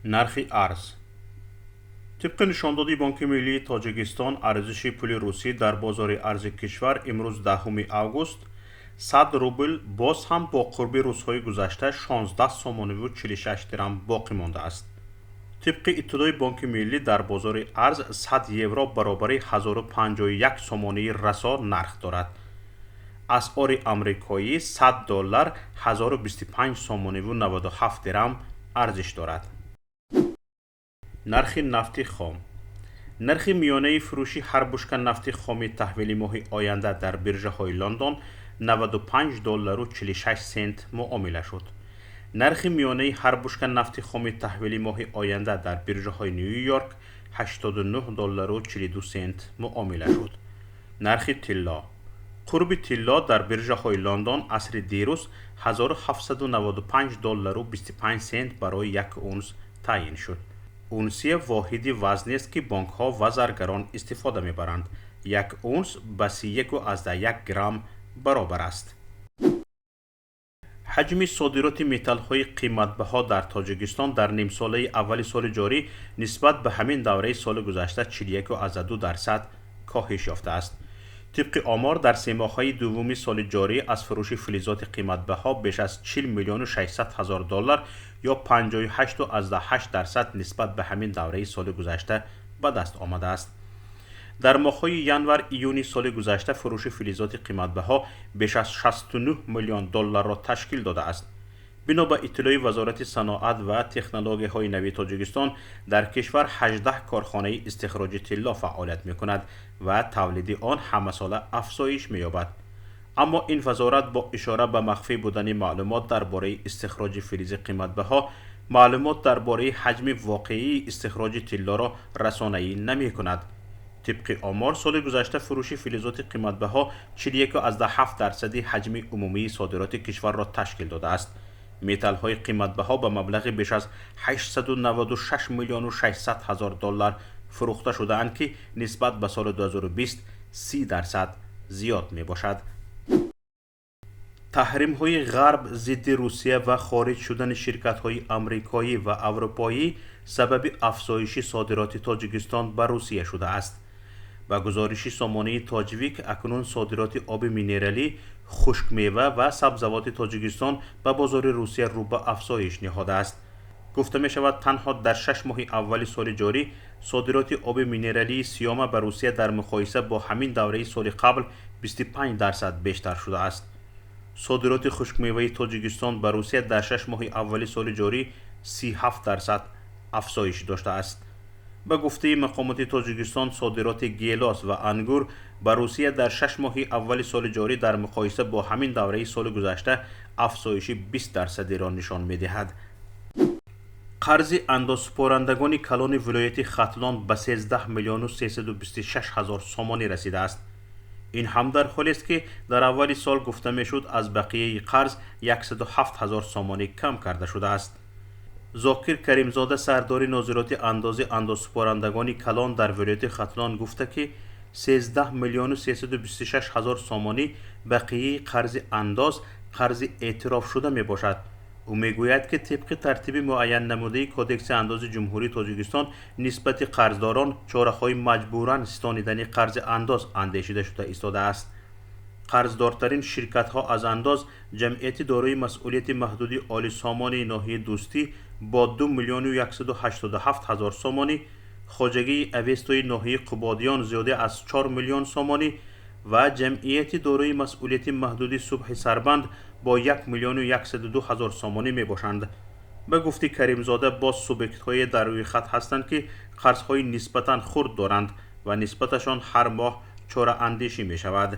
Нархи арз. Тибқи нишондоди Бонки миллии Тоҷикистон, арзиши пули русӣ дар бозори арзи кишвар имрӯз, 10 август, 100 рубл боз ҳам бо қурби рӯзҳои гузашта 16 сомониву 46 дирам боқӣ мондааст. Тибқи иттилои Бонки миллӣ, дар бозори арз 100 евро баробари 1051 сомонии расо нарх дорад. Асъори амрикоӣ: 100 доллар 1025 сомониву 97 дирам арзиш дорад. Нархи нафти хом. Нархи миёнаи фурӯши ҳар бушка нафти хоми таҳвили моҳи оянда дар биржаҳои Лондон 95 доллару 46 сент муомила шуд. Нархи миёнаи ҳар бушка нафти хоми таҳвили моҳи оянда дар биржаҳои Ню Йорк 89 доллару 42 сент муомила шуд. Нархи тилло. Қурби тилло дар биржаҳои Лондон асри дирӯз 1795 доллару 25 сент барои як унс таъин шуд. Унсия воҳиди вазнест, ки бонкҳо ва заргарон истифода мебаранд. Як унс ба 31,1 грамм баробар аст. Ҳаҷми содироти металлҳои қиматбаҳо дар Тоҷикистон дар нимсолаи аввали соли ҷорӣ нисбат ба ҳамин давраи соли гузашта 41,2% коҳиш ёфтааст. Тибқи омор, дар семоҳаи дуввуми соли ҷорӣ аз фурӯши филизоти қиматбаҳо беш аз 40 миллиону 600 ҳазор доллар ё 58,8% нисбат ба ҳамин давраи соли гузашта ба даст омадааст. Дар моҳҳои январ июни соли гузашта фурӯши филизоти қиматбаҳо беш аз 69 миллион долларро ташкил додааст. Бино ба иттилои Вазорати саноат ва технологияҳои нави Тоҷикистон, дар кишвар 18 корхонаи истихроҷи тилло фаъолият мекунад ва тавлиди он ҳамасола афзоиш меёбад. Аммо ин вазорат бо ишора ба махфӣ будани маълумот дар бораи истихроҷи филизи қиматбаҳо, маълумот дар бораи ҳаҷми воқеии истихроҷи тиллоро расонаӣ намекунад. Тибқи омор, соли гузашта фурӯши филизоти қиматбаҳо 41,7 дарсади ҳаҷми умумии содироти кишварро ташкил додааст. Металлҳои қиматбаҳо ба маблағи беш аз 896 миллиону 600 ҳазор доллар фурӯхта шудаанд, ки нисбат ба соли 2020 30% зиёд мебошад. Таҳримҳои Ғарб зидди Русия ва хориҷ шудани ширкатҳои амрикоӣ ва аврупоӣ сабаби афзоиши содироти Тоҷикистон ба Русия шудааст. Ба гузориши сомонаи Тоҷвик, акнун содироти оби минералӣ, хушкмева ва сабзавоти Тоҷикистон ба бозори Русия рӯ ба афзоиш ниҳодааст. Гуфта мешавад, танҳо дар 6 моҳи аввали соли ҷорӣ содироти оби минералии Сиёма ба Русия дар муқоиса бо ҳамин давраи соли қабл 25% бештар шудааст. Содироти хушкмеваи Тоҷикистон ба Русия дар 6 моҳи аввали соли ҷорӣ 37% афзоиш доштааст. Ба гуфтаи мақомоти Тоҷикистон, содироти гелос ва ангур ба Русия дар 6 моҳи аввали соли ҷорӣ дар муқоиса бо ҳамин давраи соли гузашта афзоиши 20 дарсадиро нишон медиҳад. Қарзи андозсупорандагони калони вилояти Хатлон ба 13 миллиону 326 ҳазор сомонӣ расидааст. Ин ҳам дар ҳолест, ки дар аввали сол гуфта мешуд, аз бақияи қарз 107 ҳазор сомонӣ кам карда шудааст. Зокир Каримзода, сардори нозироти андози андозсупорандагони калон дар вилояти Хатлон, гуфта ки 13 миллиону 326 ҳазор сомонӣ бақияи қарзи андоз қарзи эътирофшуда мебошад. Ӯ мегӯяд, ки тибқи тартиби муайяннамудаи Кодекси андози Ҷумҳурии Тоҷикистон нисбати қарздорон чораҳои маҷбуран ситонидани қарзи андоз андешида шуда истодааст. Қарздортарин ширкатҳо аз андоз: ҷамъияти дорои масъулияти маҳдуди Олисомони ноҳияи Дӯстӣ бо 2 миллиону 187 ҳазор сомонӣ, хоҷагии Авестои ноҳияи Қубодиён зиёда аз 4 миллион сомонӣ ва ҷамъияти дорои масъулияти маҳдуди Субҳи Сарбанд бо 1 миллиону 102 ҳазор сомонӣ мебошанд. Ба гуфти Каримзода, боз субъектҳое дар рӯи хат ҳастанд, ки қарзҳои нисбатан хурд доранд ва нисбаташон ҳар моҳ чораандешӣ мешавад.